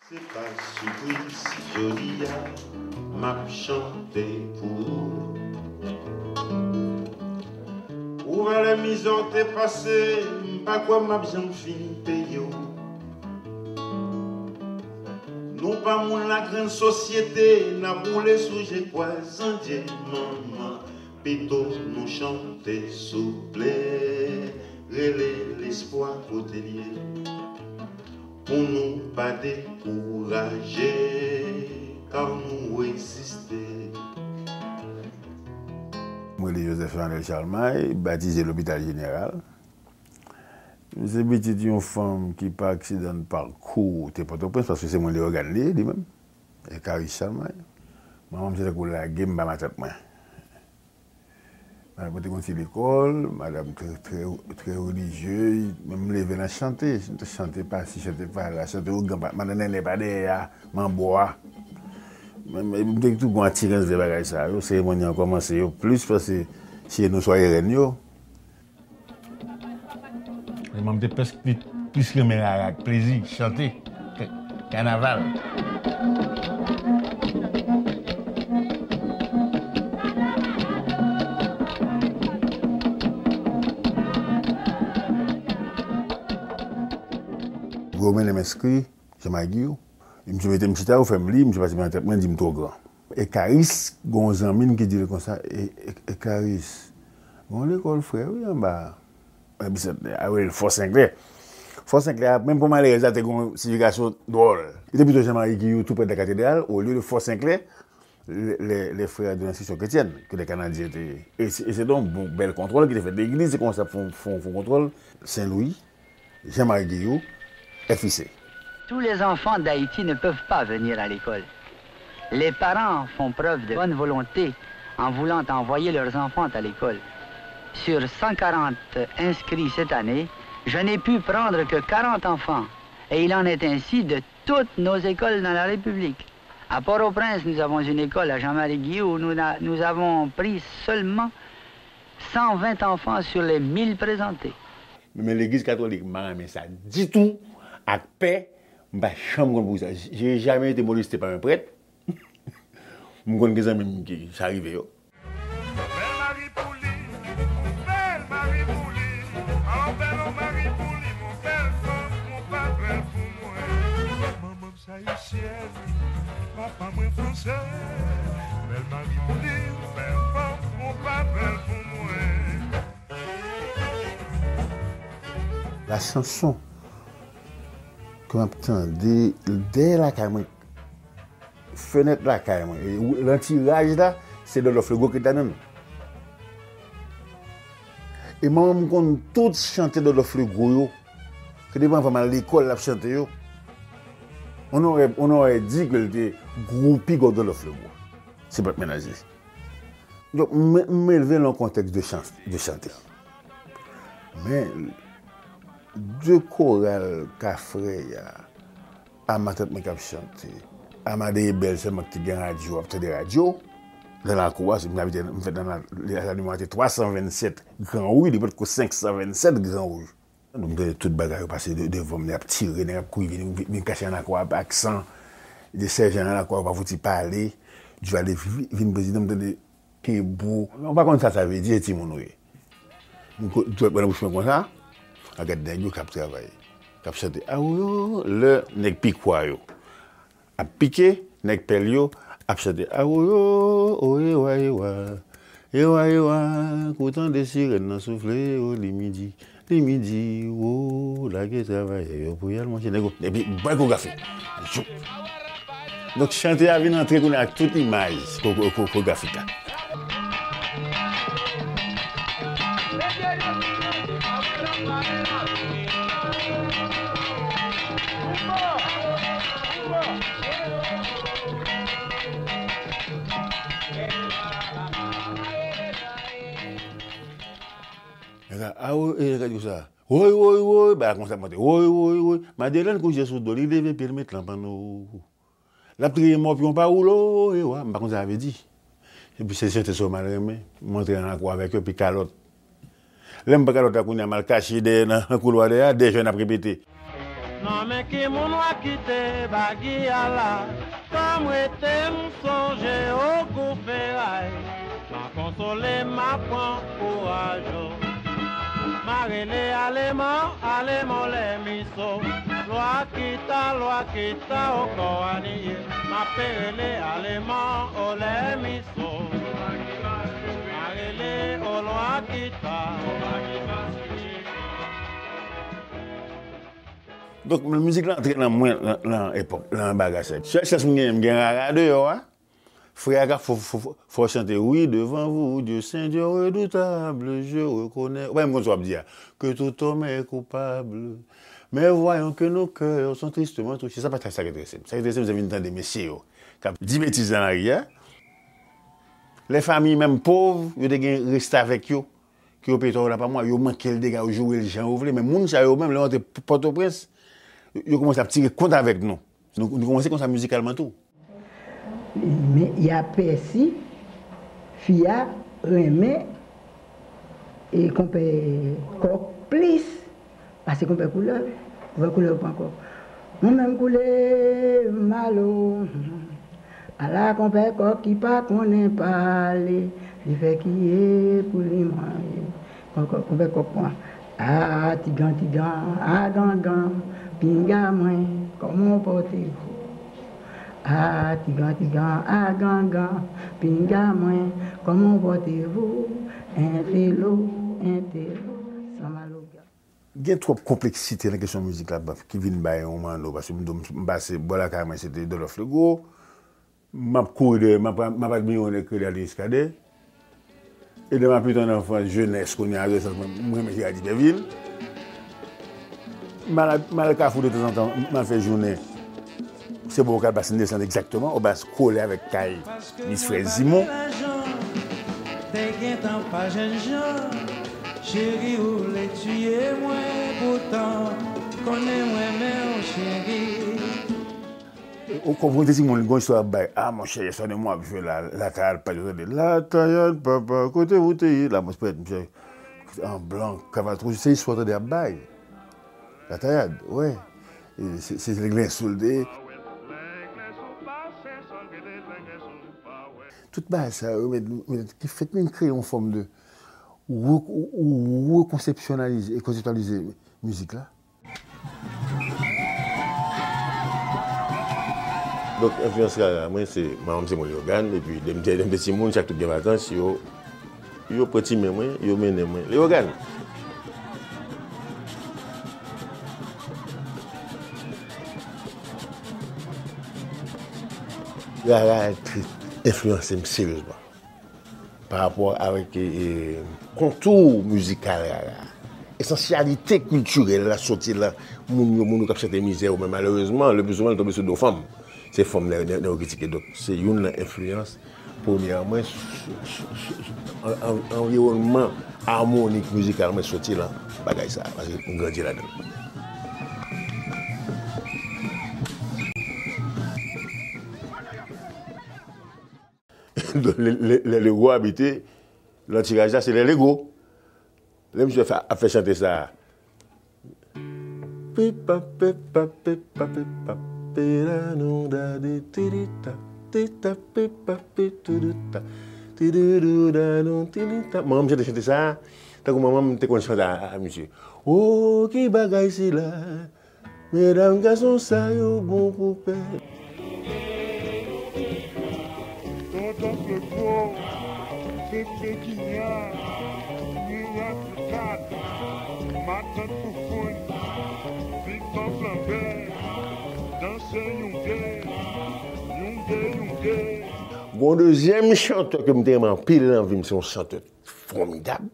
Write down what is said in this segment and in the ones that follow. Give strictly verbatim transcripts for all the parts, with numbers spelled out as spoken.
Se pa sipriz si jodi a m ap chante pou ou. Ou valè mizè w te pase, m pa kwè m ap janm fin peye w. Nou pa moun lagrann sosyete, n ap woule sou je kwazandye manman. Pito nou chante souple, rele lespwa kote l ye. Pou nou pa dekouraje, kar nou reziste. Mwen rele Joseph Jeanel Charlemagne, batize Lopital Jeneral. M se pitit yon fanm ki pa aksidan pakou te Pòtoprens, paske se mwen Leyogàn li ye, li menm. Ekaris Charlemagne. Manman m se tankou lage m ba matant mwen. Madanm mwen te gon ti lekòl, madanm trè, trè, trè relijyez, men m leve nan chante, chante pa si, chante pa la, chante ougan, pa, madan nènè pa dèyè a, manbo a. Men, men, m te tou gon atirans de bagay sa yo, seremoni an kòmanse yo plis pase si e nou swa e rèn yo. Manman m te plis, plis renmen rara ak plezi, chante, k-, kanaval. Gwo mennen m enskri, Jean Marie Guillou. Misye mete m chita, yo fè m li, misye pase men nan tèt mwen, di m twò gran. Ekaris, gen yon zanmi m ki di l konsa, "E, e, Ekaris, gen yon lekòl frè wi anba a." Epi se, a rele l Fò Senklè. Fò Senklè a, menm pou malerèz la, te gen yon siyifikasyon dwòl. Li te pito Jean Marie Guillou, tou prè de la katedral, olye de Fò Senklè, les, les, les frères de l'instruction chrétienne, ke lè Kanadyen te. E se, e se te yon bon, bèl kontwòl ki te fèt legliz, se konsa fè yon, fè yon, fè yon kontwòl. Sen Lwi, Jean Marie Guillou, F I C. Tous les enfants d'Haïti ne peuvent pas venir à l'école. Les parents font preuve de bonne volonté en voulant envoyer leurs enfants à l'école. Sur cent quarante inscrits cette année, je n'ai pu prendre que quarante enfants, et il en est ainsi de toutes nos écoles dans la République. À Port-au-Prince, nous avons une école, à Jean-Marie Guillou, nous, n'a- nous avons pris seulement cent vingt enfants sur les mille présentés. Men legliz katolik, m pa renmen sa ditou, ak pè, m pa janm konn pou sa. J'ai jamais été molesté par un prêtre. M konn gen zanmi m ki sa rive yo. Bèl mari pou li, bèl mari pou li, an bèl mari pou li, mon bèl fanm, mon pa bèl pou mwen. Manman m s ayisyèn, papa mwen fransè, bèl mari pou li, bèl fanm, mon pa bèl pou mwen. La chanson ke m ap tande dèyè lakay mwen, fenèt lakay mwen. E ou- lantiraj la, se Dòdòf Legwo ki t ladan l. E manman m konn tout chante Dòdòf Legwo yo. Ke depi anvan m al lekòl, l ap chante yo. On aurait, on aurait dit ke l te gwo pi gwo Dòdòf Legwo. Se pa t menaje. Donk, m, m elve nan yon kontèks de chan- de chante. Men, de koral Kafrèy a, a matant mwen k ap chante, a madeye bèl sèlman ki te gen radyo, ap tande radyo, nan lakou a, se m abite, m fèt nan la, la, la nimewo twa san vennsèt Gran Ri, li potko senk san vennsèt Gran Ri. Donk, m tande tout bagay yo pase de, devan m, nèg ap tire, nèg ap kouri, vin, vin, vin kache nan lakou a, ak san, de sèjan nan lakou a, yo pa fouti pale, Duvalier vi- vin prezidan, m tande Kebou. Ou pa konn sa sa vle di, se timoun ou ye. Mwen ko- dwèt mwen nan bouch mwen konsa, a gad nèg yo k ap travay, k ap chante awoyo, lè nèg pikwa yo ap pike, nèg pèl yo ap chante awoyo, o ewa ewa, ewa ewa, kou tande sirèn nan soufle, o li midi, li midi, wo, lage travayè yo pou y al manje nèg yo, epi bwè koregrafi. Jou. Donk, chante a vin antre kounye a ak tout imaj ko- ko- ko- koregrafik la. Nèg la, a, o, e, nèg la di konsa. Woy, woy, woy, bagay konsa ap monte. Woy, woy, woy. Madelèn kouche sou do, li leve pye l met lan panno. L ap triye mòpyon pa woulo, e wa, m pa konn sa sa vle di. Epi se chante sa yo m al renmen, m antre nan lakou avèk yo, epi kalòt. Lè m pran kalòt la kounye a, m al kache dèyè nan, nan koulwa dèyè a, dèyè jèn ap repete. Nan men ki moun w a kite bagi a la? Tan m rete m sonje w kou feray. M a konsole m, m a pran kouraj ou. M a rele aleman, aleman lè miso. Lwa kita, lwa kita, o kò aniye. M ape rele aleman, o lè miso. M a rele o lwa kita. Donk, mizik la antre nan mwen, nan, nan epòk, nan bagay sa. Sèl chans m genyen, m gen rara deyò a. Frè a ka fò, fò, fò, fò chante, oui, devant vous, Dieu Saint, Dieu redoutable, je reconnais. Ou pa menm konn sa w ap di a. Que tout homme est coupable. Mais voyons que nos cœurs sont tristement touchés. Sa pa sa ki enterese m. Sa ki enterese m, se vin tande mesye yo k ap di betiz nan lari a. Lè fanmi menm pòv, yo te gen restavèk yo. Ki yo peye twa dola pa mwa, yo manke l dega, yo joure l jan yo vle. Men moun sa yo menm, lè yo antre Pòtoprens, yo, yo kòmanse ap tire kont avèk nou. Nou, nou kòmanse konsa mizikalman tou. Men y a pèsi, fi a renmen e konpè Kòk plis. Pase konpè Koulè, konpè Koulè pran kò. Mwen menm koule malo. Ala konpè Kòk ki pa konnen pale, li fè kiye pou li manje. Konpè, konpè Kòk pran. A tigan tigan, a gangan, pinga mwen, kòman w pòte vou? A tigan tigan, a gangan, pinga mwen, kòman w pòte vou? Entelo, entelo, san maloga. Gen twòp konpleksite nan kesyon mizik la ki vin bay yon manno, paske m, m pase bò lakay mwen, se te Dòlòf Lego. M ap kouri dèyè, m ap, m ap admire yon nèg ki rele Alyne Muscadet. E lè m ap viv an anfans, jenès, kounye a adolesans, mwen, m renmen Gerard Dipervil. M al, m al Kafou de tanzantan, m al fè jounen. Se bò Okap Basin desann egzakteman, Obas kole avèk kay Mis Frè Zimon. Te gentan pa jèn jan, cheri ou vle tiye mwen, poutan konnen mwen renmen w cheri. Ou konprann se timoun li gon istwa ap bay. A monchè, yè swa de mwa ap jwe la, Latayad pa yo tande. Latayad papa, kote ou te ye? La mwen pèt, misye an blan, kravat wouj, se istwa tande ap bay. Latayad, wè. E se, se Lenglen Sou l te ye. Tout bagay sa yo, men, men ki fèt menm kreye yon fòm de re-, ou, ou rekonsepsyonalize e konseptyalize mizik la. Donk, enfliyans rara mwen, se, manman m se moun Leyogàn, epi lè m te, lè m te timoun, chak tout gen vakans, yo, yo pran ti men mwen, yo mennen mwen Leyogàn. Rara enfliyanse m seryezman. Pa rapò avèk, e, e, kontou mizikal rara. Esansyalite kiltirèl la soti lan moun yo, moun yo k ap chante mizè yo, men malerezman, le pli souvan, li tonbe sou do fanm. Se fanm nan, nan, nan yo kritike. Donk, se youn nan enfliyans premyè mwen, sou, sou, sou, sou, an, an, anviwònman amonik mizikal mwen soti lan bagay sa a, paske m grandi ladan l. Lè, lè, lè Lego abite, lan tiraj la, se lè Lego. Lè misye fè, ap fè chante sa a. Pipa, pipa, pipa, pipa, pera nou dade, tirita, tita, pipa, pi, tuduta, tidudu, da, nou, tirita. Manman m chante chante sa a, tankou manman m te konn chante a, a, a misye. O, ki bagay sila? Medam, gason sa yo bon pou pè. Tonton Flego, Pepe Kinya, Mirak Kat, Matant Foufoun, Piton Flanbè, Danse Younge, Younge, Younge. Gon dezyèm chantè ke m te renmen anpil nan vi m, se yon chantè fòmidab.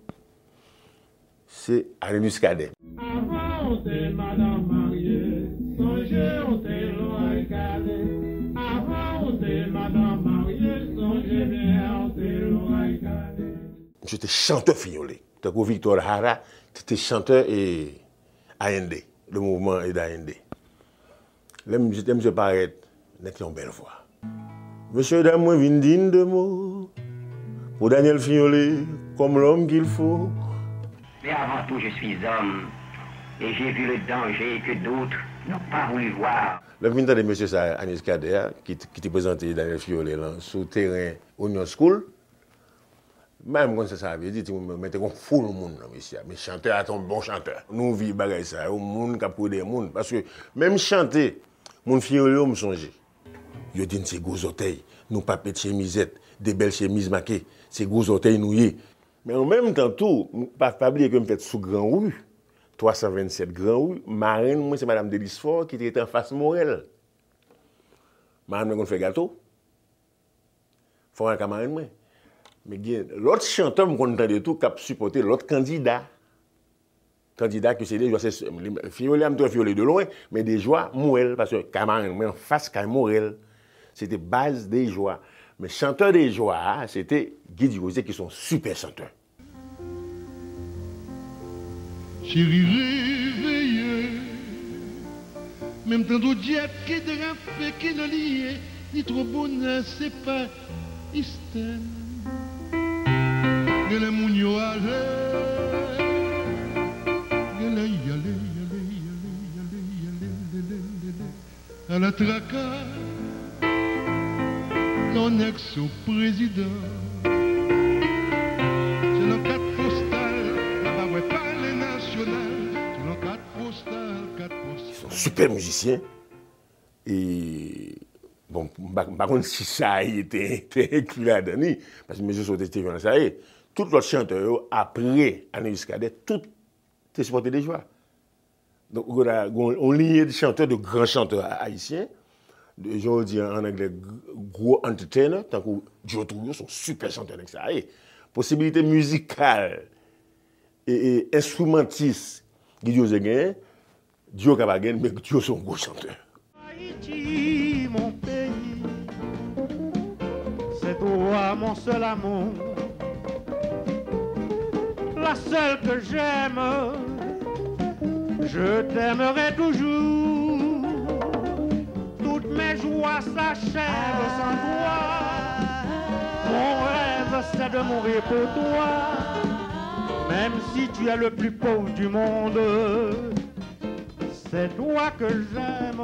Se Aly Muscadet. Avan w te madanm marye, sonje w te loray kale. Avan w te madanm marye, sonje byen w te loray kale. Misye te chantè Fiyole. Tankou Victor Jara te, te chantè e Allende, le mouvman e d'Allende. Lè m, lè misye parèt, nèg te yon bèl vwa. Mesye dam, mwen vin di n de mo pou Daniel Fiyole, comme l'homme qu'il faut. Mais avant tout, je suis homme. Et j'ai vu le danger que d'autres n'ont pas voulu voir. Lè m vin tande mesye sa a, Aniz Kadè a, ki, ki te prezante Daniel Fiolet lan sou teren Union School, m pa menm konn sa sa vle di, timoun mwen, men te gon foul moun nan mesye a. Men chantè a te yon bon chantè. Nou viv bagay sa yo, moun k ap koude moun. Paske menm chante, moun Fiolet yo m sonje. Yo di n se gwo zòtèy, nou p ap met chemizèt, de bèl chemiz make, se gwo zòtèy nou ye. Men an menm tan tou, pa, pa bliye ke m fèt sou Gran Ri, twa san vennsèt Gran Ri, marenn mwen se Madanm Delisfò ki te rete anfas Morèl. Marenn mwen konn fè gato. Fò al ka marenn mwen. Men gen lòt chantè m konn tande tou k ap sipòte lòt kandida. Kandida ke se Dejwa, se Fiyole a, m te wè Fiyole de lwen, men Dejwa, m wè l, paske kay marenn mwen anfas kay Morèl. Se te baz Dejwa. Men chantè Dejwa a, se te Guy Durosier ki se yon sipè chantè. Cheri reveye. Menm tan djèt ki drape ki nan liye, ni twò bonè se pa istèn. Genlè moun yo ale, genlè y ale, y ale, y ale, y ale, y ale, y ale, y ale, y ale. Ala traka, yon nèg se prezidan. Se nan kat postal, la pa wè palè nasyonal, se nan kat postal, kat postal. Se yon sipè mizisyen. E, bon, m pa, m pa konn si sa a te, te enkli ladan li, paske mesye sa te, te jwenn sa ye. Tout lòt chantè yo, apre Aniz Kadè, tout te sipòte Dejwa. Donk, ou gen yon liye de chantè, de gran chantè ayisyen, de, jan yo di an anglè, gwo entertainer, tankou Joe Trujillo, se yon sipè chantè nèg sa ye. Posibilite mizikal e, e enstrimantis Guy Durosier genyen, Dio ka pa gen, men Dio se yon gwo chantè. Haïti, mon pays, c'est toi mon seul amour, la seule que j'aime, je t'aimerai toujours. Toutes mes joies s'achèvent sans toi, mon rêve c'est de mourir pour toi, même si tu es le plus pauvre du monde. C'est toi que j'aime.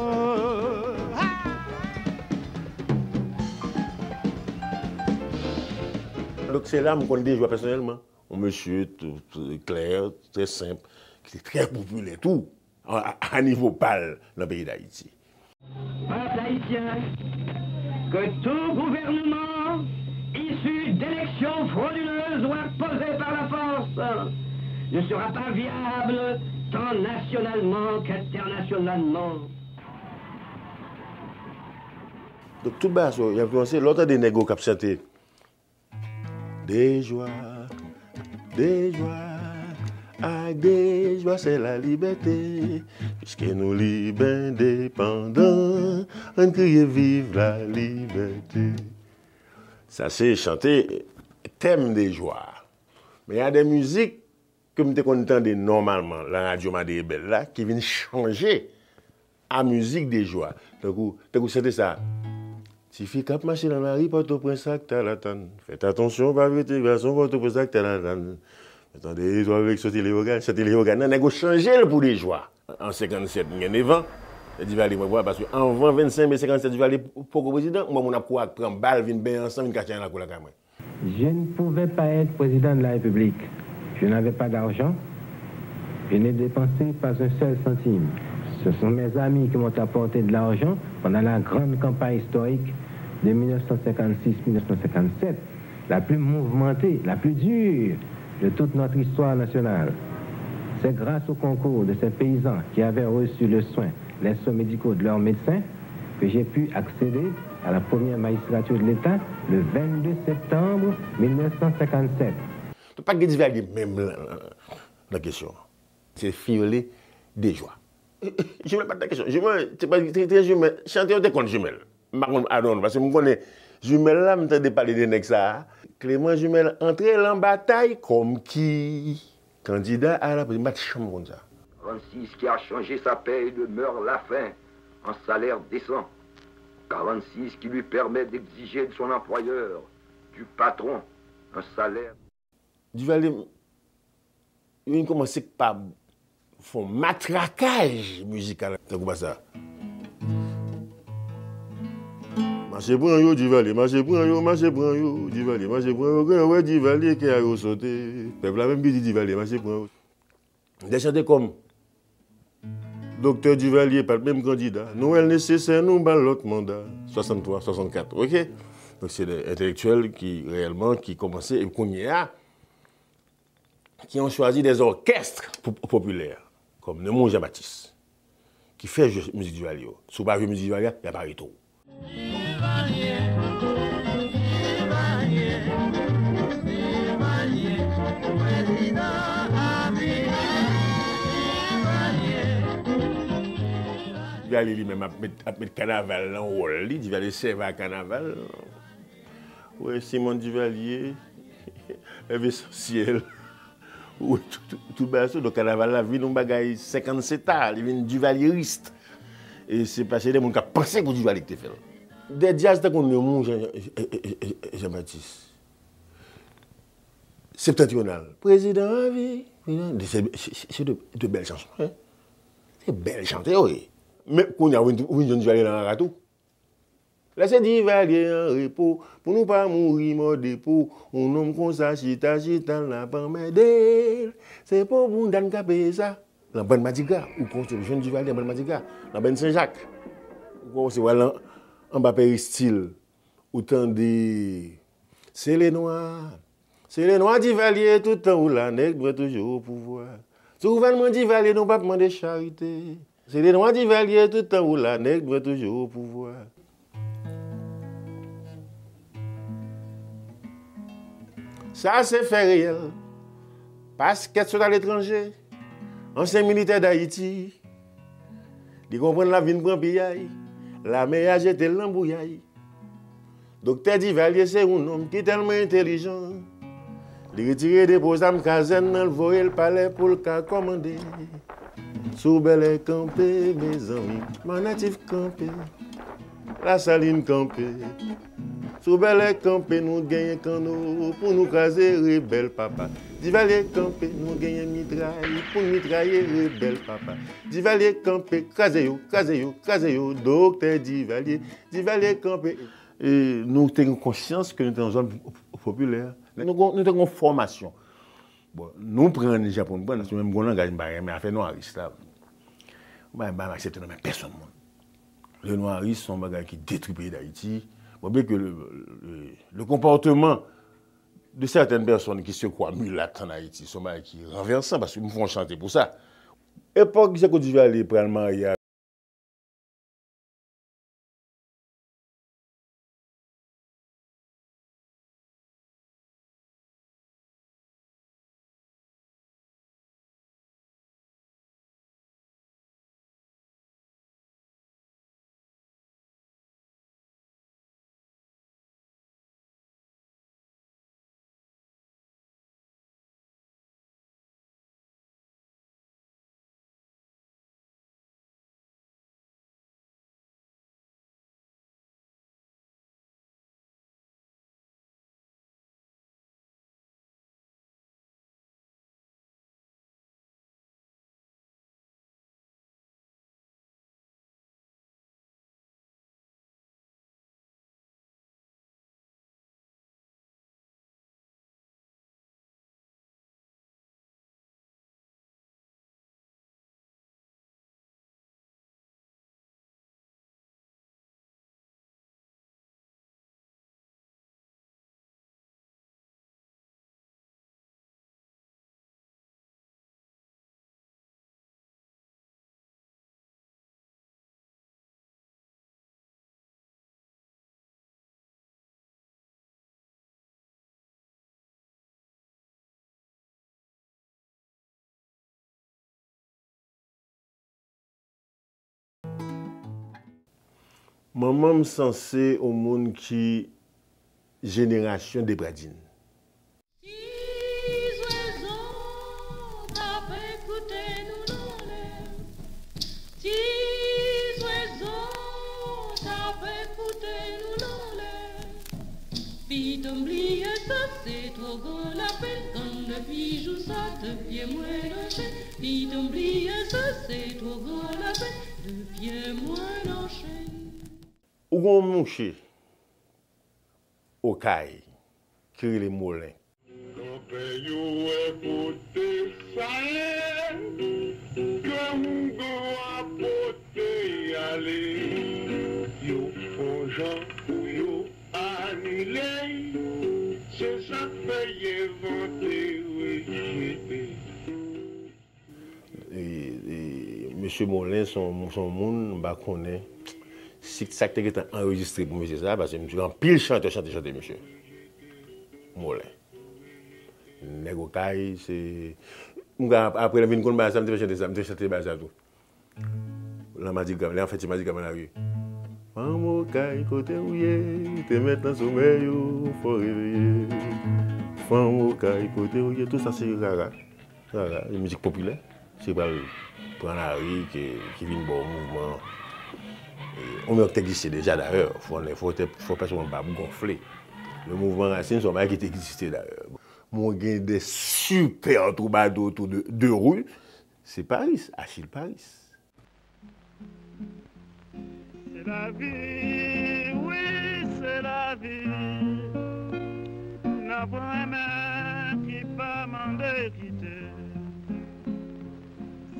Donk se la m konn Dejwa pèsonèlman. Yon mesye tou, tou klè, trè senp, ki te trè popilè tou, a, a, a nivo pa l nan peyi Dayiti. Peuple haïtien, que tout gouvernement issu d'élections frauduleuses ou imposées par la force ne sera pas viable tant nationalement qu'internationalement. Donk tout bagay sa yo, y ap kòmanse, lè w tande nèg yo k ap chante Dejwa, dejwa, ak dejwa se la libète. Piske nou lib endepandan, ann kriye viv la libète. Sa se chante tèm Dejwa. Men y a de mizik ke m te konn tande nòmalman lan radyo Mande Rebèl la, ki vin chanje a mizik Dejwa. Tankou, tankou chante sa. Tifi k ap mache nan lari Pòtoprens ak Talatann. Fèt atansyon, pa vre te gason Pòtoprens ak Talatann. Tande istwa avèk chante Leyogàn, chante Leyogàn nan, nèg yo chanje l pou Dejwa. An senkannsèt, m gen nèf an, Divalier mwen pran, paske anvan vennsenk me senkannsèt, Divalier poko prezidan, m wè moun ap kouri ak pran bal, vin benyen ansanm, vin kache nan lakou lakay mwen. Je ne pouvais pas être président de la République. Je n'avais pas d'argent. Je ne dépensais pas un seul centime. Ce sont mes amis qui m'ont apporté de l'argent pendant la grande campagne historique de mille neuf cent cinquante-six mille neuf cent cinquante-sept, la plus mouvementée, la plus dure de toute notre histoire nationale. C'est grâce au concours de ces paysans qui avaient reçu le soin, les soins médicaux de leurs médecins, que j'ai pu accéder à la première magistrature de l'État le vingt-deux septembre mille neuf cent cinquante-sept. Donk pa t gen Divalier menm lan, lan, lan kesyon an. Se Fiyole Dejwa. Jimèl pa t nan kesyon. Jimèl, se pa, te, te Jimèl. Chante yo te konn Jimèl. M pa konn, I don't know, paske m konnen Jimèl la, m tande pale de nèg sa a. Clément Jumelle antre lan batay kòm ki kandida a la prezidan, m pa t janm konn sa. Quarante-six qui a changé sa paie de meurre la faim en salaire décent. Quarante-six qui lui permet d'exiger de son employeur, du patron, un salaire. Divalier, yo vin kòmanse pa Fè yon matrakaj mizikal tankou pa sa. Mache pran yo, Divalye, mache pran yo, mache pran yo, Divalye, mache pran yo, gen wè Divalye, kè a yo sote. Pèp la menm ki di Divalye, mache pran yo. De chante kòm Doktè Divalye pa t menm kandida. Nou wè l nesesè, nou ba l lòt manda. Swasanntwa, swasannkat, oke? Donk, se de entèlektyèl ki reyèlman, ki kòmanse, e kounye a, ki an chwazi des orchestres po-, popilè, kòm Nemon Jean Baptiste, ki fè jwe mizik Divalye yo. Si w pa jwe mizik Divalye, y ap arete w. Divalye li menm ap met, ap met kanaval nan wòl li, Divalye sèvi a kanaval. Wi, Simon Divalye, Esansyèl. Wi, tout, tout, tout bagay sa. Donk, kanaval la vin yon bagay senkannseta, li vin divalyeris. E se pa, se de moun k ap panse pou Divalye ki te fè l. De djaz tankou Nemon Jean, Jean, Jean Baptiste. Septantriyonal. Prezidan avi. Se, se, se de, de bèl chanson, hein. Se bèl chante, wi. Men kounye a, ou vin, ou vin jwenn Divalye nan rara tou. Lèse Divalye an repo, pou nou pa mouri mò de po. Yon nonm konsa chita, chita, n ap anmède l. Se po bounda n ka peye sa. Nan bann madigra, ou konn se jwenn Divalye nan bann madigra, nan bann Sen Jak. Ou konn se wè l an, anba peristil, ou tande, se le nwa. Se le nwa Divalye, tout tan ou la, nèg nwè toujou o pouvwa. Sou gouvènman Divalye, nou p ap mande charite. Se le nwa Divalye, tout tan ou la, nèg nwè toujou o pouvwa. Sa se fè reyèl. Paskèt sot aletranje. Ansyen militè Dayiti. Li konprann l ap vin pran piyay. Lame a jete l nan bouyay. Doktè Divalye se yon nonm ki tèlman entèlijan. Li retire depo zam kazèn nan, l voye l palè pou l ka kòmande. Sou Bèlè kanpe, mezanmi, Manatif kanpe, Lasalin kanpe. Sou Bèlè kanpe, nou genyen kanno pou nou kraze rebèl papa. Divalye kanpe, nou genyen mitray pou n mitraye rebèl papa. Divalye kanpe, kraze yo, kraze yo, kraze yo, Doktè Divalye. Divalye kanpe. E nou te gen konsyans ke nou te nan zòn po-, po-, popilè. Nou gon-, nou te gen fòmasyon. Bon, nou pran jan pou nou pran, paske menm gon langaj m pa renmen afè nwaris la. M pa, m pa aksepte nan men pèsonn moun. Le nwaris se yon bagay ki detwi peyi Dayiti. Bon, byen ke le, le, le konpòteman de sètèn pèsonn ki se kwa milat an Ayiti, se yon bagay ki ranvèsan, paske m fè yon chante pou sa. Epòk Jeko Divalye pral marye Manman m sanse yon moun ki jenerasyon Depradin. Ti zwezo t ap ekoute nou nan lè. Ti zwezo t ap ekoute nou nan lè. Pito m bliye sa, se twò gran lapenn, grann de Bijou sa te pye mwen nan chen, li tonm bliye sa se twò gran lapen, de pye mwen nan chen. Ou gen yon mouche Okay ki rele Molen. Kanpe yo wè kote sa ye, ke Hougan a pote ale. Yo fon jan pou yo anile, se sa k fè y envante rejete. E, e, mesye Molen se yon se yon moun, m pa konnen si sa k te gentan anrejistre pou mesye sa, paske m di anpil chantè chante chante mesye Molen. Nèg Okay se m ka apre lè m vin konn bagay sa, m te fè chante sa, m te chante bagay sa tou. Lan madigra, lè an fè ti madigra nan lari. Fanm Okay kote w ye, te mèt nan somèy ou, fò reveye. Fanm Okay kote w ye, tout sa se rara. Rara, e mizik popilè, se pral pran lari ki, ki vin ba w mouvman. E, yon mizik te egziste deja dayè, fò, fò, fò pèsonn pa ap gonfle. Le mouvman rasin se yon bagay ki te egziste dayè. Mwen gen de sipè twoubadou otou de, de ri, se Paris, Achille Paris. Se lavi, wi, se lavi. N ap renmen ki pa mande kite.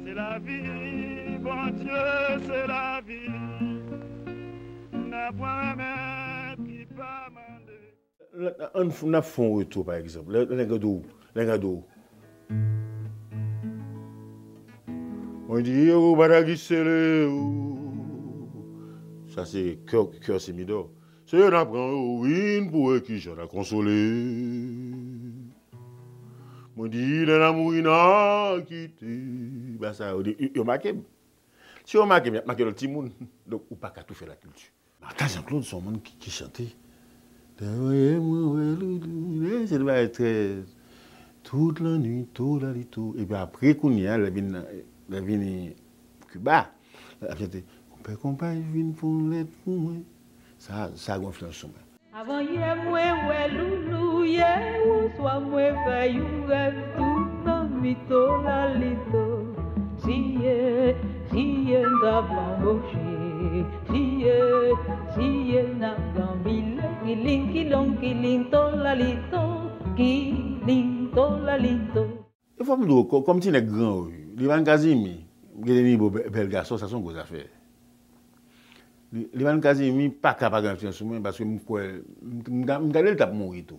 Se lavi, Bondye, se lavi. N ap renmen ki pa mande. Ann n ap fè yon retou pa egzanp. Lè nèg la di w, nèg la di w, mwen di yo ou pa ta ki sele ou. Sa se kè kè se midò. Se yo n ap pran yo win pou wè kijan n a konsole. Mwen di lè n a mouri n a kite. Ba sa yo di yo make m. Si yo make m, y ap make lòt timoun. Donk ou pa ka toufe lakilti. Martha Jean Claude se yon moun ki, ki chante. Dèyè mwen wè loulou, se te bagay trè tout lannwit, to lalito. Epi apre kounye a, lè vin, lè vini Kiba, l ap chante konpè konpay vin fon lèt pou mwen. Sa, sa gon enfliyans sou mwen. Avanyè mwen wè loulou, yè oswa mwen fè yon rèv tout lannwit, to lalito. Tiye, tiye n ta blanboche, tiye, tiye n ap blanbile, kiling kilong kiling to lalito, kiling to lalito. E fò m di w, kò- kòm ti nèg Gran Ri, Livan Kazimi, m gen de nivo bè- bèl gason, sa se yon gwo zafè. Li- Livan Kazimi pa ka pa gen enfliyans sou mwen, paske m kwè, m m ga- m gade l t ap mouri tou.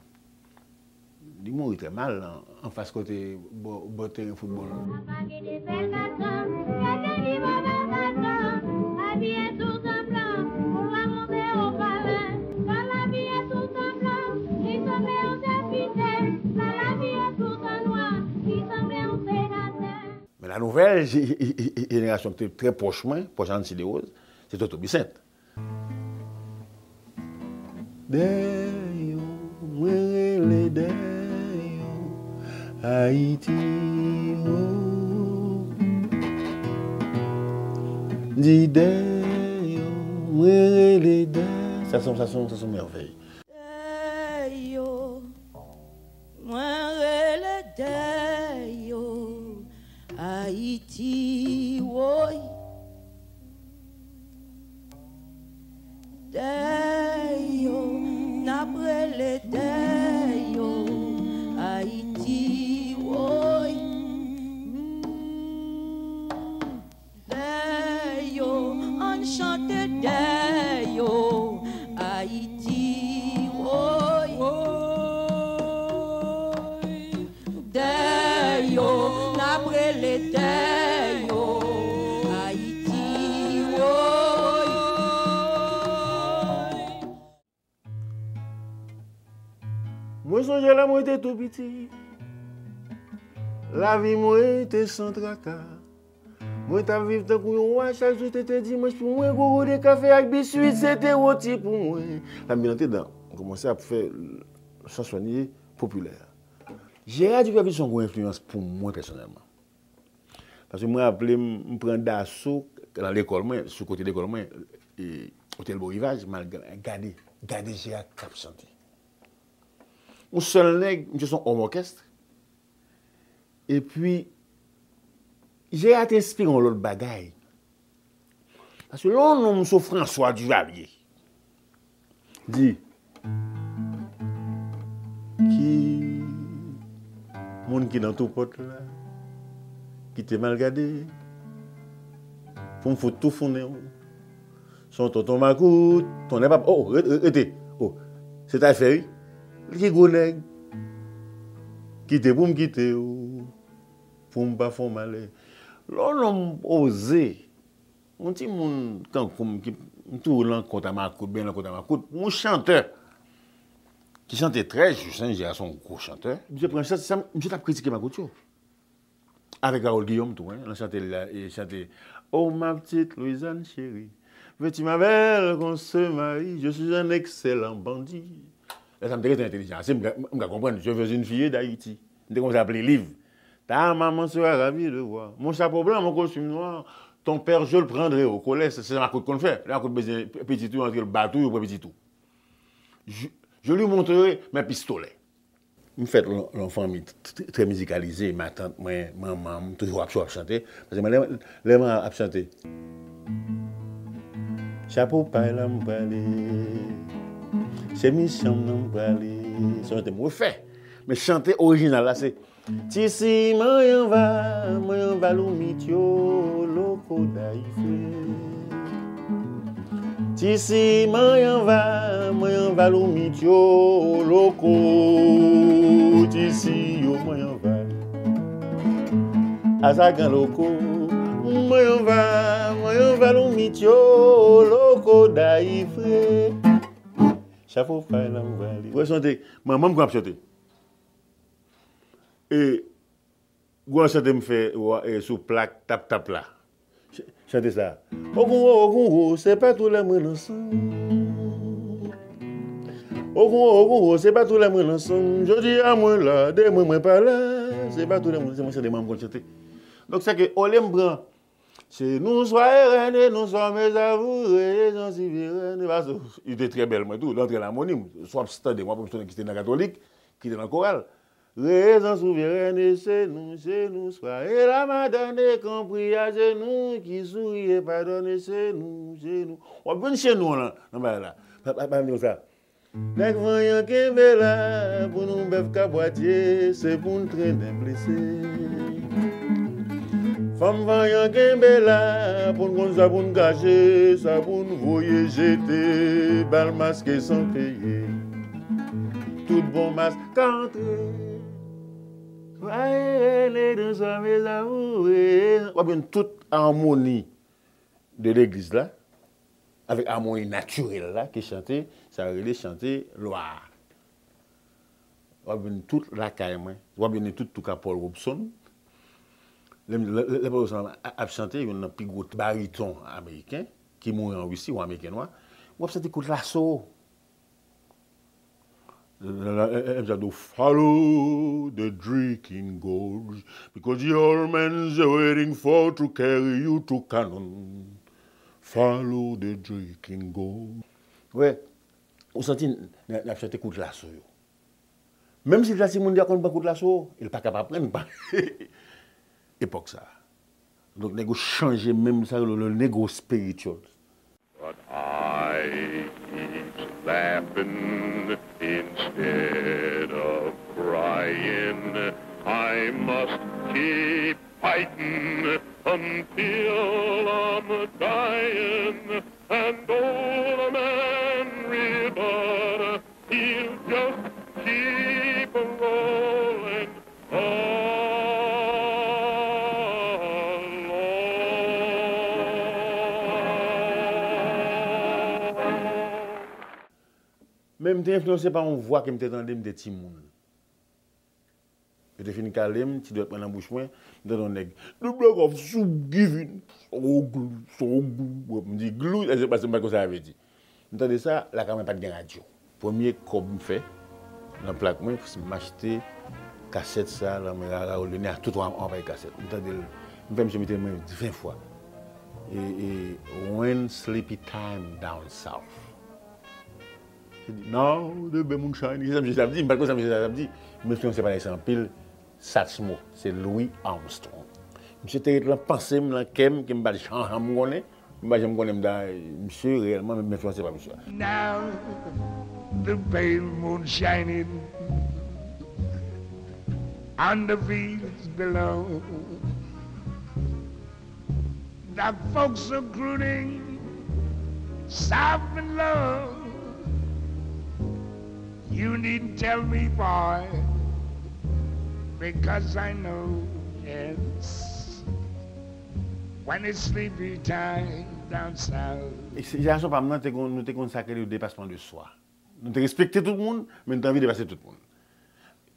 Li mouri trè mal an, anfas kote bò, bò teren foutbòl. Papa gen de bèl gason, gade li bò bèl gason, abiye tout an blan, pou l pa monte o palè. Sa l abiye tout an blan, li sanble yon depite. Sa l abiye tout an nwa, li sanble yon senatè. Men la nouvèl je- je- je- jenerasyon ki te trè pwòch mwen, pwòch Ancy Derose, se Toto Bissainthe. Dèyo, mwen rele dèyo, Ayiti wo. Di dèyo, mwen rele dèyo. Sa se yon, sa se yon, sa se yon mèvèy. Dèyo, mwen rele dèyo, Ayiti woy. Dèyo, n ap rele dèyo, Ayiti woy. Dèyo, ann chante dèyo, Ayiti woy. Dèyo, n ap rele dèyo, Ayiti woy. Mwen sonje lè mwen te tou piti, lavi mwen te san traka. Mwen t ap viv tankou yon wa, chak jou te te dimanch pou mwen, gwo gode kafe ak biswit se te woti pou mwen. Lè m vin antre dan, m kòmanse ap fè chansonye popilè. Jera Dipèvis se yon gwo enfliyans pou mwen pèsonèlman. Paske mwen raple m, m pran daso nan lekòl mwen, sou kote lekòl mwen, e, Otèl Bo Rivaj, m al gade, gade Jera k ap chante. Yon sèl nèg, misye se yon òm òkès, Epi, Jera te enspire yon lòt bagay. Paske lè yon nonm sou François Duvalier di, ki moun ki nan tou pòt la, ki te mal gade, pou m fout tou founen w. Se yon tonton makout, tonnè papa, oh, re- re- rete, oh, se ta fè wi, li ki gwo nèg, kite pou m kite w, pou m pa fè w malè. Lè yon nonm oze, yon timoun tankou m ki m tou nan kont a makout, byen nan kont a makout, yon chantè ki chante trè jis, hein, Jera se yon gwo chantè. Misye pran chans, sa, misye t ap kritike makout yo. Avèk Raoul Guillaume tou, hein, nan chante li la, e chante Oh ma petite Louisane chérie, veux-tu ma belle qu'on se marie, je suis un excellent bandit. Lè sa m te rete entelijan ase, m ka m ka konprann, je veux une fille d'Haïti. M te kòmanse ap li liv. Ta maman sera ravie de voir mon chapeau blanc, mon costume noir, ton père je le prendrai au collège. Se sa makout konn fè. Lè makout bezwen pitit ou, antre l bat ou, yo pran pitit ou. Je, je lui montrerai mes pistolets. M fèt lan lan fanmi t- t- trè mizikalize, matant mwen, manman m, toujou ap ap chante. Paske mwen, lè, lè mwen ap chante, chapo pay la m prale, se misyon m nan m prale. Se yon chante m refè. Men chante orijinal la se, tisi manyen va, manyen va loumit yo, loko dayifre. Tisi manyen va, manyen va loumit yo, loko. Tisi yo manyen va, azagan loko. Manyen va, manyen va loumit yo, loko dayifre. Chapo pay la m prale. Wè chante, manman m konn ap chante. E gwo chante m fè sou plak Tap Tap la. Chante sa. Ogoun wo, ogoun wo, se pa tou lè mwen nan sanm. Ogoun wo, ogoun wo, se pa tou lè mwen nan sanm. Jodi a mwen la, demen mwen pa la. Se pa tou lè mwen, se mwen chante, manman m konn chante. Donk, sa ke, olye m pran, se nou swa e rène, nou swa mezavoure, jan si vye rène. Paske li te trè bèl, mwen tou, l antre lamonim. Swa ap tande, mwen ap tande ki te nan katolik, ki te nan koral. Rezon souverèn e se nou, se nou, swa e la madann e konpri a se nou, ki souri e padone se nou, se nou. W ap jwenn se nou an nan, nan bagay la. Pa, pa, pa di konsa. Nèg vanyan kenbe la, pou nou bèf ka bwatye, se pou n trennen blese. Fanm vanyan kenbe la, pou n konn sa pou n kache, sa pou n voye jete, bal maske san peye. Tout bon mas ka antre. Swa e rène, nou swa mezavoure. W ap jwenn tout amoni de legliz la, avèk amoni natirèl la, ki chante, sa yo rele chante lwa a. W ap jwenn tout lakay mwen. W ap jwenn tout touka Paul Robeson. Lè, lè, lè Paul Robeson ap, ap chante, youn nan pi gwo bariton ameriken, ki mouri an Risi, yon ameriken nwa, w ap santi kout laso. L ap di, follow the drinking gourd, because the old man's waiting for to carry you to Canaan. Follow the drinking gourd. Wè, ou santi n, n ap chante kout laso yo. Menm si l ta timoun, li pa konn pran kout laso, li pa kapab pran, pa. Epòk sa. Donk, nèg yo chanje menm sa yo rele le negro spiritual. But I keep laughing instead of crying. I must keep fighting until I'm dying. And old man River, he'll just keep rolling along. Men m te enfliyanse pa yon vwa ke m te tande, m te timoun. Yo te fin kale m, ti dwèt mwen nan bouch mwen, m tande yon nèg, "The block of soup giving." Son glou, son glou. M di, "Glou?" Èske paske m pa t konn sa sa vle di. M tande sa, lakay mwen pa t gen radyo. Premye kòb m fè nan plak mwen, se m achte kasèt sa, la mwen Raoul Lené a tout yon, yon pay kasèt. M tande l, m fè misye mete l mwen ven fwa. E, e When Sleepy Time Down South. Li di, "Now the bad moonshine." Se sa misye t ap di, m pa t konn sa misye t ap di. M enfliyanse pa sa anpil. Satchmo, se Louis Armstrong. Misye te ret lan panse m, lan kè m, ke m pa t janm konnen. M pa janm konnen m ta, misye reyèlman, men m enfliyanse pa misye a. Now the pale moon shining on the fields below. The folks are crooning soft and low. You needn't tell me, boy, because I know, yes. When it's sleepy time down south. Jenerasyon pa m nan, te konn, nou te konn sa k rele depasman de swa. Nou te respekte tout moun, men nou te anvi depase tout moun.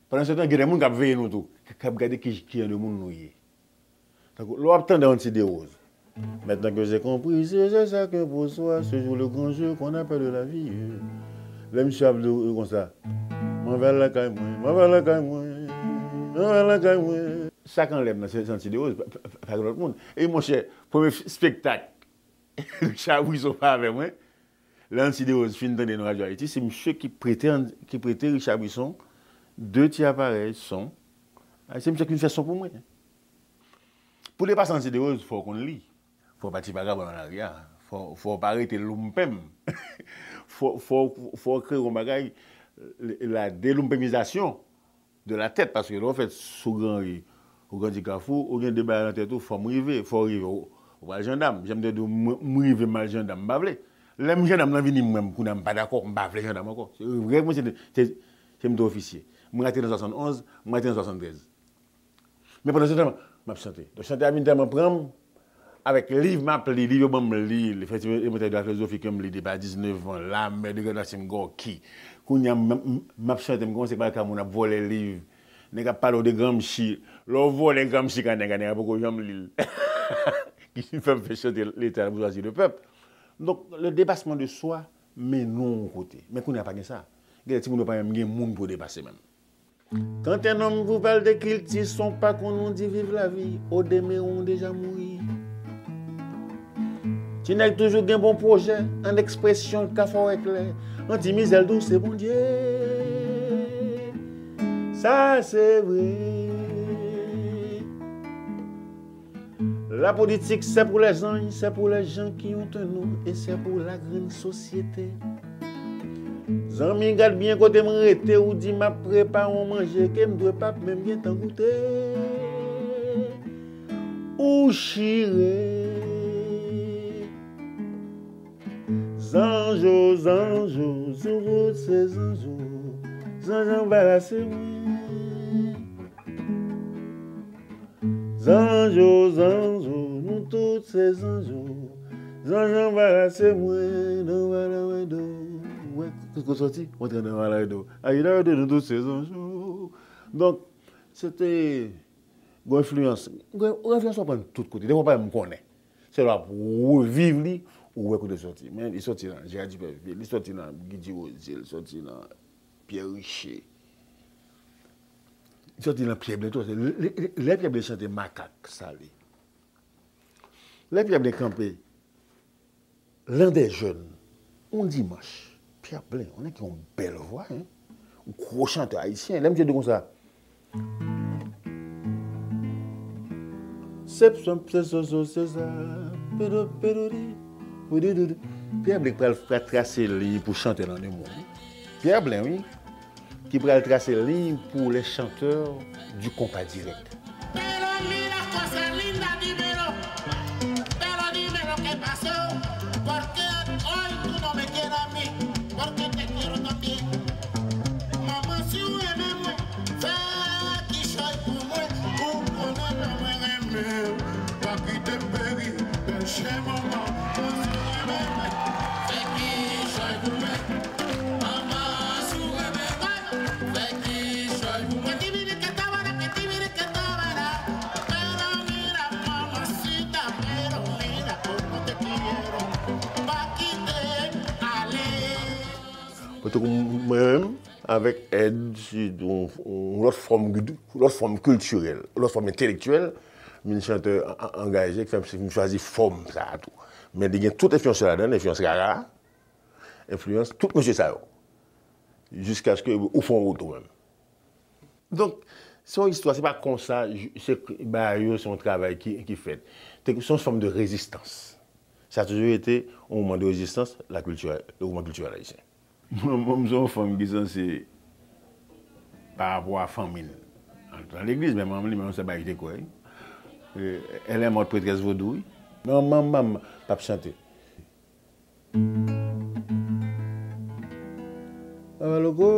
Pandan se tan, gen de moun k ap veye nou tou, k ap gade ki, ki jan de moun nou ye. Tankou, lè w ap tande Anti Derose, Maintenant que j'ai compris, c'est ça que pour soi, ce jour le grand jeu qu'on appelle la vie. Lè misye ap di w konsa, mwen va lakay mwen, mwen va lakay mwen, mwen va lakay mwen. Sa k anlè m nan, se Anti Derose, pa, pa, pa, pa gen lòt moun. E monchè, premye spektak Richard Brisson fè avè mwen, lè Anti Derose fin tande nou Radyo Ayiti, se misye ki prete, ki prete Richard Brisson de ti aparèy son. Se misye ki vin fè son pou mwen. Pou depase Anti Derose, fò w konn li. Fò w pa ti vagabon nan lari a. Fò, fò w pa rete lounpenm. Fò, fò, fò w kreye yon bagay, la delounpenmizasyon de la tèt, paske lè w fèt sou Gran Ri, ou grandi Kafou, ou gen de bagay nan tèt ou, fò m rive, fò w rive, ou, ou pral jandam. Jan m te di w, mwen, m rive, m al jandam, m pa vle. Lè m jandam nan vini, mwen, kounye a m pa dakò, m pa vle jandam ankò. Se rèv mwen, se, se, se m te ofisye. M rate nan swasannonz, m rate nan swasanntrèz. Men pandan se tan, m ap chante. Donk, chante a vin tèlman pran m, avèk liv m ap li, liv yo ban m li, le Festival Élémentaire de la Philosophie ke m li depi a diznèf an, La Mer de Gramsci Gorky. Kounye a, m, m, m ap chante, m kòmanse pale ka moun ap vòlè liv. Nèg ap pale w de Gramsci. Lè w vòlè Gramsci ka nèg la, nèg la poko janm li l. Ki fè m fè chante L'État la bourgeoisie le peuple. Donk, le depasman de swa mennen w yon kote. Men kounye a pa gen sa. Gen de timoun yo pa menm gen moun pou yo depase menm. Quand un homme vous parle de culture, son pa konn ou di viv lavi, au demeurant ou deja mouri. Ti nèg toujou gen bon pwojè, an ekspresyon l ka fè w eklè, an ti mizè l tou se Bondye. Sa se vre. La politique, c'est pour les anges, c'est pour les gens qui ont un nom et c'est pour la grande société. Zanmi, gad byen kote m rete, ou di m ap prepare yon manje ke m dwe p ap menm gentan goute. Ou chire. Zanjo, zanjo, nou tout se zanjo. Zanj anbarase mwen. Zanjo, zanjo, nou tout se zanjo. Zanj anbarase mwen, nan vala wè do. Wè, kote soti, mwen antre nan vala wè do. Ayi, la wè do, nou tout se zanjo. Donk, se te, gon enfliyans. Gon enfliyans w ap pran tout kote. Defwa w pa menm konnen. Se lè w ap reviv li, ou wè kote l soti. Men li soti nan Jera Dipèvye, li soti nan Guy Desrosiers, li soti nan Pierre Richer. Li soti nan Pierre Blain tou. Lè, lè, lè Pierre Blain chante Makak Sale. Lè Pierre Blain kanpe L'an des jeunes, yon dimanch, Pierre Blain, yon nèg ki yon bèl vwa, hein? Yon gwo chantè ayisyen. Lè misye di konsa, sep, sep, se, so, so, se, sa, pedo, pedo, di, pou, di, di, di. Pierre Blain pral, pral trase liy pou chantè nan de moun. Pierre Blain, wi, ki pral trase liy pou les chanteurs du compas direct. Pero mira cosa linda, dímelo. Pero dímelo qué pasó. Porque hoy tú no me quieres a mí. Porque te quiero también. Manman, si w renmen mwen, fè kichòy pou mwen. Ou konnen lè mwen renmen w. Pa kite m peri, bèl chè manman. Manman, si w renmen mwen, fè kichòy pou mwen. Manman, si w renmen mwen, fè kichòy pou mwen. Kote mwen menm, avèk èd yon, yon lòt fòm, lòt fòm kiltirèl, lòt fòm entelektyèl, m vin chantè an-, an-, angaje, ki fè m, m chwazi fòm sa a tou. Men li gen tout enfliyans yo ladan l, enfliyans rara, enfliyans tout mesye sa yo. Jiskaske ou fè yon wout ou menm. Donk, Se yon istwa, se pa konsa, se bagay yo, se yon travay ki, ki fèt. Se yon fòm de rezistans. Sa toujou ete yon mouvman de rezistans, la kilti, le mouvman kiltirèl ayisyen. Mwen, mwen, se yon fanm ki sanse pa rapò a fanmi l. Al nan legliz, men manman li, menm se bagay ki te kwè. Elle est morte prêtresse vodou, wi. Manman, manman, p ap chante. Papa Loko.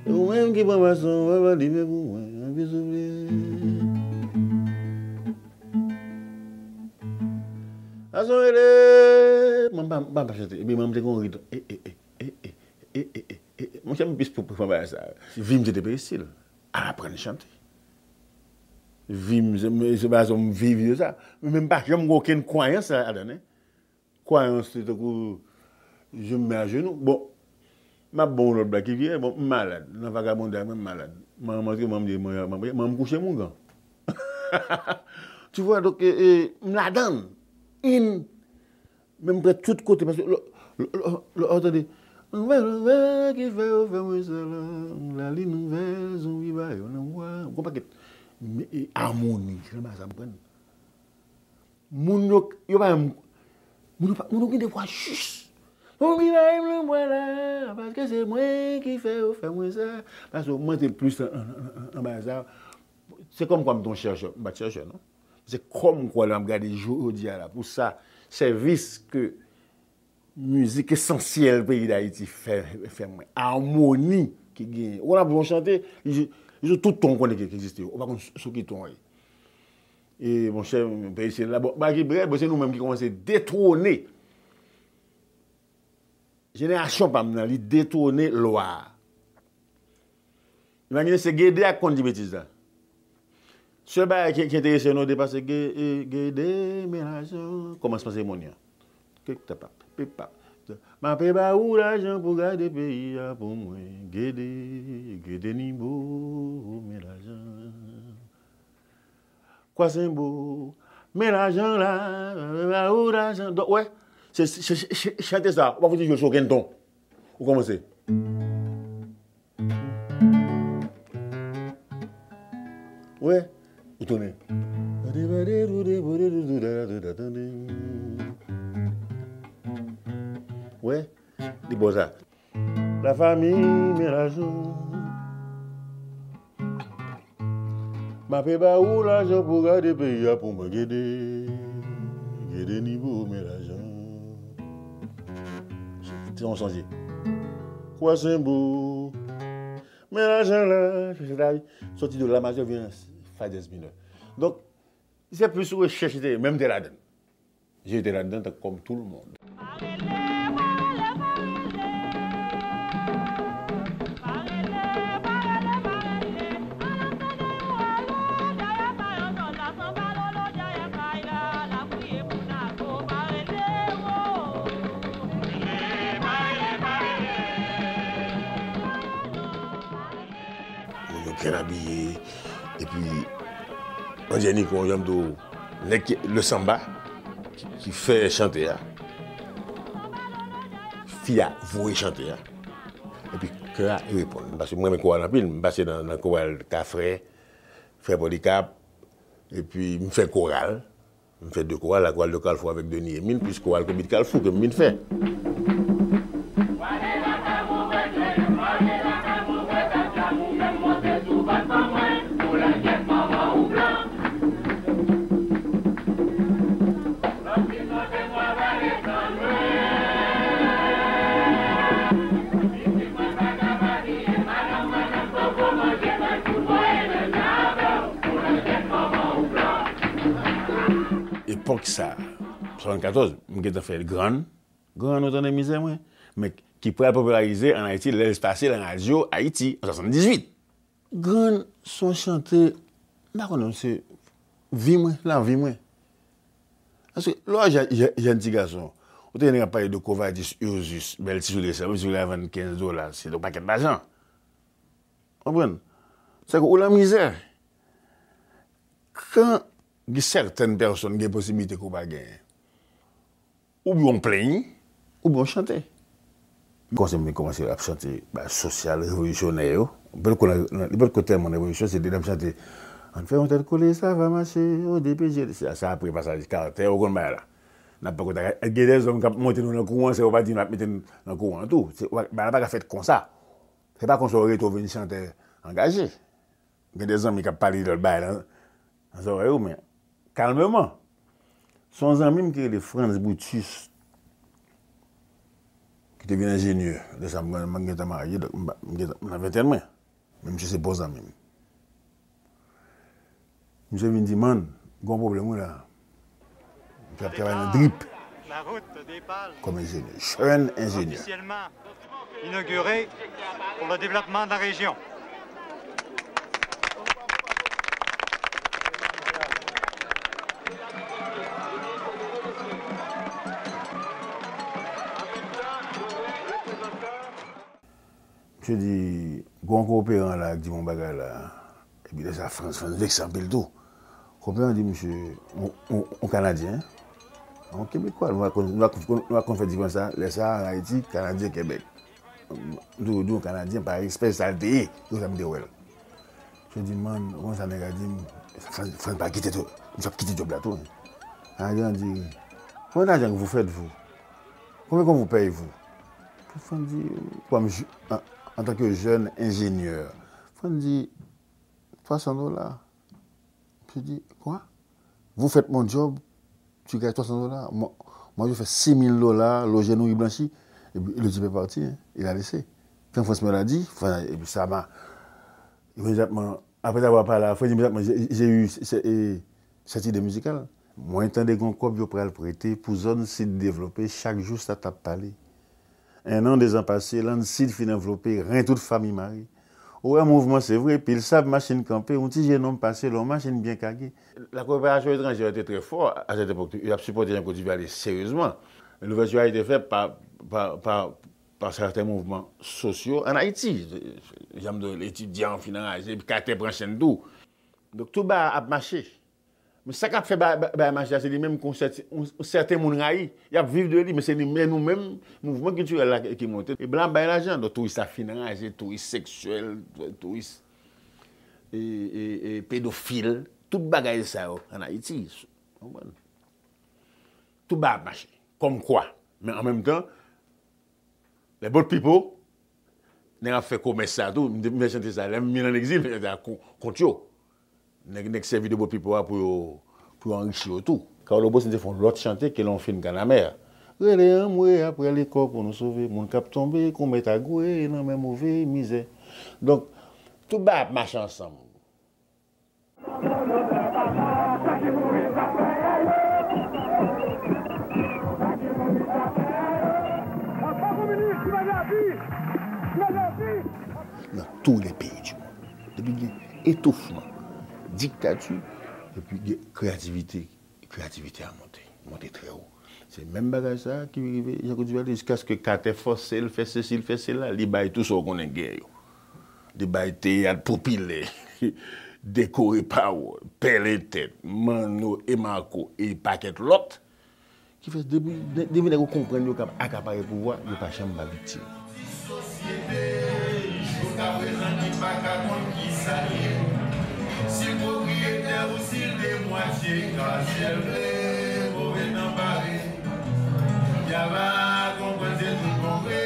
E ou menm ki pran baton, papa, limen pou mwen, anpil souple. Baton rele, mwen pa, mwen pa chante. Epi mwen te gon rit. E, e, e, e, e, e, e, e, e, e. Monchè, m plis pou, pou pran bagay sa. Vi m se te peristil. Al aprann chante. Vi m, se, se pa sa m viv yo sa. Men m pa janm gen okenn kwayans ladan, en. Kwayans li tankou je m met ajenou. Bon, m ap ba w lòt blag ki pi, bon, m malad. Nan vagabondaj mwen, m malad. Manman m antre, manman m di, manman m kouche m ougan. Tu vois, donk, e, e, m ladan l. In, men m prè tout kote, paske lè, lè, lè, lè, w tande, nouvèl, nouvèl ki fè yo fè mwen sa la, lalin nouvèl, zonbi ba yo nan bwa, gon pakèt, men, e, amoni, se nan bagay sa m pran. Moun yo, yo pa menm, moun yo pa, moun yo gen de vwa jis. Moun ki bay m nan bwa la, paske se mwen ki fè yo fè mwen sa. Paske mwen te plis nan, nan, nan, nan, nan bagay sa. Se kòmkwa m te yon chèchè, m pa t chèchè, non. Se kòmkwa lè m ap gade jodi a la, pou sa, sèvis ke mizik esansyèl peyi Dayiti fè, fè mwen. Amoni ki genyen. Ou konn ap yon chante, li sou, li sou tout ton ou konnen ki, ki egziste. Ou pa konn sou, sou ki ton li ye. E, monchè, peyi se la. Bon, bagay ki brèd, bon, se nou menm ki kòmanse detwone. Jenerasyon pa m nan, li detwone lwa a. Imajine se Gede a k konn di betiz la. Sèl bagay ki, ki enterese nou de pa se Ge-, e, Gede, men lajan, kòmansman seremoni an. Kik tapap, pipap. M ape ba ou lajan pou gade peyi a pou mwen. Gede, Gede Nibo, men lajan. Kwa Senbo, men lajan la, ba ou lajan. Donk, wè, se, se, se, se chante sa, ou pa fouti jwe l sou okenn ton. Ou kòmanse. Wè, ou tounen. Wè, li bon sa. Lafanmi, men lajan. M ape ba ou lajan pou gade peyi a pou mwen, Gede. Gede Nibo, men lajan. Se yon sonje. Kwa Senbo. Men lajan la, chèche lavi. Soti de la majè vin an fa dyèz minè. Donk, se plis yon rechèch li te ye, men m te ladan l. Je te ladan kòm tout le monde. Moun yo byen abiye, epi, on dirait ni kon, jan m di w, nèg ki, le samba, ki, ki fè chante a, fi a voye chante a, epi kè a reponn. Paske mwen renmen koral anpil, m pase nan, nan koral Kafrè, Frè Polikap, epi m fè koral. M fè de koral, la chorale de Carrefour avèk Denis Emile, plis koral Konbit Kalfou ke m vin fè. Epòk sa, swasannkatòz, m gentan fè Grann. Grann, ou tande mizè mwen? Men ki pral popilarize ann Ayiti lè l pase nan radyo Ayiti an swasanndizwit. Grann se yon chante, m pa konnen, se vi mwen, lavi mwen. Paske lè w jèn, jèn, jèn ti gason, ou te jwenn nèg ap pale de Covadis Ursus, bèl ti soulye sa, ti soulye a vann kenz dola, se yon pakèt lajan. Konprann? Sèke ou lan mizè. Kan gen sètèn pèsòn gen posiblite ke w pa genyen, oubyen w plenyen, oubyen w chante. Kòmsi m kòmanse ap chante bagay sosyal, revolisyonè yo. Li potko nan, li potko tèlman nan revolisyon, se te l ap chante, ann fè yon tèt kole, sa va mache, o D P G. Se sa apre pasaj Carter, ou konn bagay la. N ap poko ta gen dèzòm k ap monte nou nan kouran, se yo pa di n ap mete n nan kouran tou. Se, bagay la pa ka fèt konsa. Se pa konsa w rete w vin chantè angaje. Gen de zanmi k ap pale de lòt bagay nan, nan zòrèy ou, men kalmeman. Se yon zanmi m ki rele Frantz Brutus, ki te vin enjenyè. Lè sa a, m, m gentan marye, donk m, m gentan, m nan ventèn mwen. Men misye se bon zanmi m. Misye vin di, "Man, gen yon pwoblèm wi la." Misye ap travay nan DRIP kòm enjenyè, jèn enjenyè. Inauguré pour le développement de la région. Misye di, "Gen yon koperan la k di m yon bagay la." Epi lè sa, Frantz, Frantz vekse anpil tou. Koperan di misye, yon, yon, yon Kanadyen, yon Kebekwa, nou pa konn, nou pa konn, nou pa konn fè diferans sa. Lè sa, ann Ayiti, Kanadyen, Kebèk. M toujou di yon Kanadyen, pa respè sa l te ye, se konsa m te wè l. Misye di, "Man, ou konn sa nèg la di m?" Frantz, Frantz pa kite tou, misye ap kite djòb la tou. Kanadyen an di, "Combien d'argent que vous faites, vous? Combien qu'on vous paye, vous?" Frantz di, kòm, antanke jèn enjenyè, Frantz di, "Twa san dola." Misye di, "Quoi? Vous faites mon job, tu gagnes twa san dola. Moi, moi, je fais six mille dollars, loger, nourrir, blanchir." Et puis, le type est parti, hein. Il a laissé. Quand Frantz me l'a dit, enfin, et puis ça m'a immédiatement, après avoir parlé à Frantz, immédiatement, j'ai, j'ai eu ce- et- cette idée musicale. Mwen tande gon kòb yo pral prete pou zòn sid devlope, chak jou sa t ap pale. Un an, dezan pase, lann sid fin anvlope, ren tout fami mare. Ou wè mouvman se vre, pil sab, machin kanpe, yon ti jenòm pase, lè yon machin byen kage. La coopération étrangère te trè fò a sèt epòk, y ap sipòte Jan Kòt Divale seryezman. Louvèti a ete fèt pa, pa, pa, pa sèten mouvman sosyo ann Ayiti. Jan m di w, etidyan fin anraje, epi Katè pran chenn tou. Donk, tout bagay ap mache. Men sa k ap fè bagay, bagay mache a, se li menm ke yon sèti- yon, yon sèten moun rayi. Y ap viv de li, men se li menm, nou menm, mouvman kiltirèl la ki, ki monte. E blan ap bay lajan. Donk, touris la fin anraje, touris seksyèl, touris e, e, e pedofil, tout bagay sa yo ann Ayiti. Konprann? Tout bagay ap mache. Kòmkwa. Men an menm tan, les boat people, nèg ap fè komès sa tou. M te, m fè chante sa. Lè m vin ann egzil, m fè chante sa kon- kont yo. Nèg, nèg sèvi de boat people a pou yo, pou yo anrichi yo tou. Carlo Bossin te fè yon lòt chante, Ke lè yon fil kanamè. Rele anmwe, aprè lekò pou nou sove. Moun k ap tonbe, kon mèt a gwe, nan men move, mizè. Donk, tout bagay ap mache ansanm. Nan tou lè peyi di monn, depi gen etoufman, diktati, epi gen kreyativite, kreyativite a monte, monte trè wo. Se menm bagay sa a ki rive Jean Claude Duvalier, jiskaske Katè fòse l fè sesi, l fè sela, li bay tou sa w konnen gen yo. Li bay teyat popilè, Dekore Pawòl, Pèlen Tèt, Manno e Mako e pakèt lòt. Ki fè depi, depi nèg yo konprann yo kab akapare pouvwa, yo pa janm pa viktim. Sosyete, jiskaprezan ki pa ka konn kisa l ye. Si l pwopriyetè ou si l demwatye, ka si l vle, move tan pare. Yaba konprann se tout bon vre.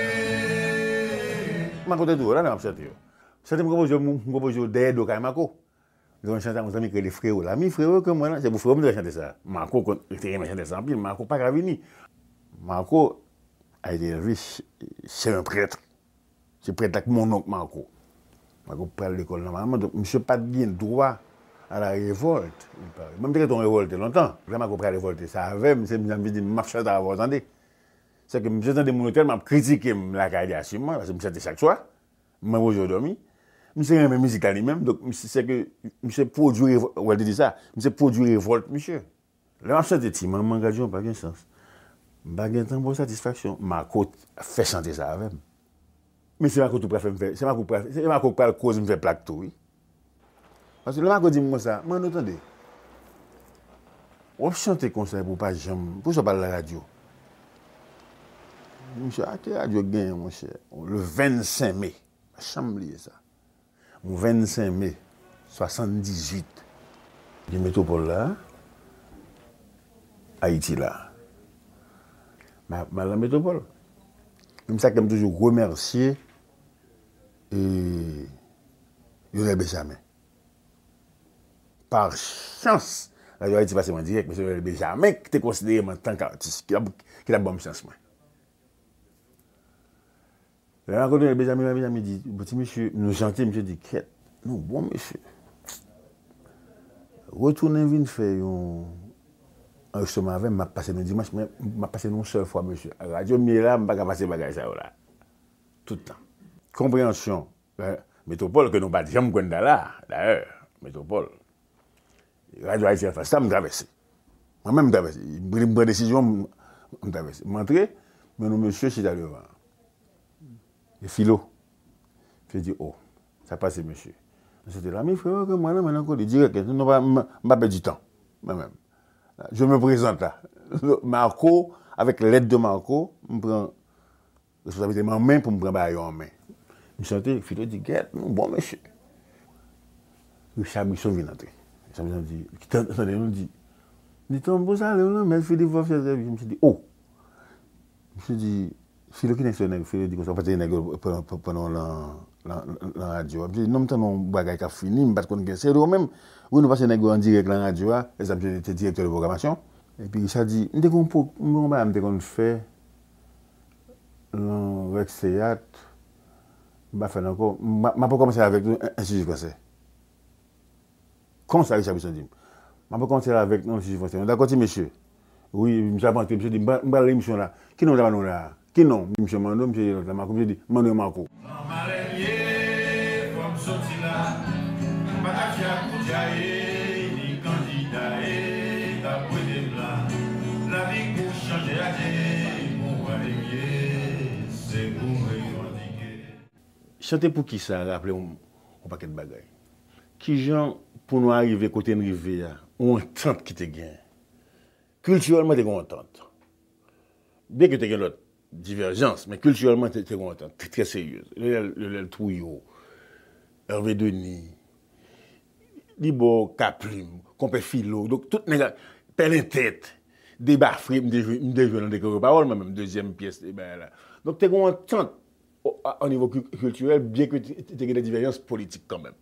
Mako te tou la, nan ap chante yo. Chante m konpoze yo, m konpoze yo dèyè do kay Mako. Gen yon chante yon zanmi ki rele Frero. Lami Frero ke mwen la, se pou Frero m te chante sa. Mako konn, te renmen chante sa anpil. Mako pa ka vini. Mako a été élevé chez un prêtre. Se prèt la k mon onk Mako. Mako pral lekòl nòmalman, donk misye pa t gen dwa a la revòlt. Mwen m te rete yon revòlte lontan. Lè Mako pral revòlte sa avè m, se m di m ap chante avè w tande. Se ke misye tande moun yo tèlman ap kritike m lakay li a siman, paske m chante chak swa. Mwen poze yo dòmi. Misye renmen mizik la li menm, donk misye, se ke misye pwodui revòlt, ou wè l te di sa, misye pwodui revòlt misye. Lè m ap chante Ti manman gad jan w pa gen chans, m pa gen tan ba w satisfaksyon, Mako fè chante sa avè m. Men se Mako tou pral fè m fè, se Mako pral, se Mako k pral koz m fè plak tou wi. Paske lè Mako di m konsa, Manno tande. W ap chante konsa epi w pa janm, poukisa w pa al laradyo? Misye, a ki radyo k genyen, monchè? Le vennsenk me. Pa janm bliye sa. Yon vennsenk me swasanndizuit. Gen Metwopòl la, Ayiti la. M a, m al nan Metwopòl. Menm sa ke m toujou remèsye e, Lionel Benjamin. Pa chans, Radyo Ayiti pase mwen dirèk, men se Lionel Benjamin ki te konsidere m antanke atis, ki t ap, ki t ap ban m chans mwen. Lè m al kote Benjamin, Benjamin di, bon, ti mesye, nou chante, misye di, kèt, nou bon mesye. Retounen vin fè yon anrejistreman avè m, m ap pase nou dimanch, men m ap pase nou yon sèl fwa, mesye. Radyo m ye la, m pa ka pase bagay sa yo la. Tout tan. Konpreyansyon, eh, Metwopòl ke nou pa t janm kwè n ta la, dayè, Metwopòl. Radyo Ayiti an fas la, m travèse. Mwen menm, m travèse. M pran desizyon, m, m travèse. M antre, men yon mesye chita devan. E Filo. Misye di, oh, sa pase, mesye. Misye te la, men frè, ke mwen, nan, men nan kote, dirèk, nou pa, m, m pa pèdi tan. Mwen menm. Je me présente là. Marco, avec l'aide de Marco, m pran responsablite m an men pou m pran bagay yo an men. M chante, Filo di, gèt, nou bon, mesye. Richard Brisson vin antre. Richard Brisson di, ki tan-, tande nou di, li tann pou salye w nan, mèt Filipo fè sèvis. Misye di, oh! Misye di, Filo, ki nèg se nèg? Filo di konsa, w pa te nèg yo pran, pran, pran nan, nan, nan radyo a. Misye di, non, m tande yon bagay k ap fini, m pa t konn gen, se yo menm. Wi, nou pase nèg yo an dirèk nan radyo a, e sa misye te direktè de pwogramasyon. Epi Richard di, m te gen yon po-, m gen yon bagay m te konn fè, nan Rex Teyat, m pa fè l ankò. M, m ap rekòmanse avèk nou, en-, Enstiti Fransè. Konsa, Richard Brisson di m. M ap rekòmanse avèk nou, Enstiti Fransè. Nou dakò, ti mesye? Wi, misye ap antre, misye di, m pral, m pral nan emisyon la. Ki non m ta ba nou la a? Ki non? Misye mande w, misye di lòt la, Marco, misye di, mande w Marco. Nan malè m ye, fò m soti la. Batafya koudya ye, ni kandida ye, t ap wete m la. Lavi kou chanje adye, pou wale m ye, se pou m revandike. Chante Poukisa raple m yon pakèt bagay. Kijan pou nou arive kote n rive a, yon antant ki te gen. Kiltirèlman, te gen yon antant. Byenke te gen lòt divèjans, men kiltirèlman, te, te gen yon antant trè, trè serye. Lionel, Lionel Trouillot, Hervé Denis, Libò Kaplim, Konpè Filo, donk, tout nèg la, Pèlen Tèt, Deba Fre, m te jwe, m te jwe nan Deklarasyon Pawòl, mwen menm, dezyèm pyès de bagay la. Donk, te gen yon antant o, a, o nivo ki-, kiltirèl, byenke te, te, te gen de divèjans politik kanmenm.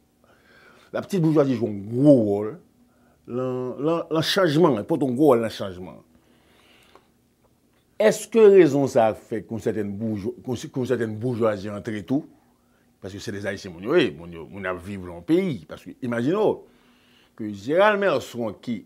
Laptit boujwazi jwe yon gwo wòl nan, nan, nan chanjman an, pote yon gwo wòl nan chanjman an. Èske rezon sa a fè ke yon sètèn boujwa-, ke yon, ke yon sètèn boujwazi antre tou? Paske se de Ayisyen moun yo ye, moun yo, moun ap viv nan yon peyi. Paske imajine w ke Gérald Merson ki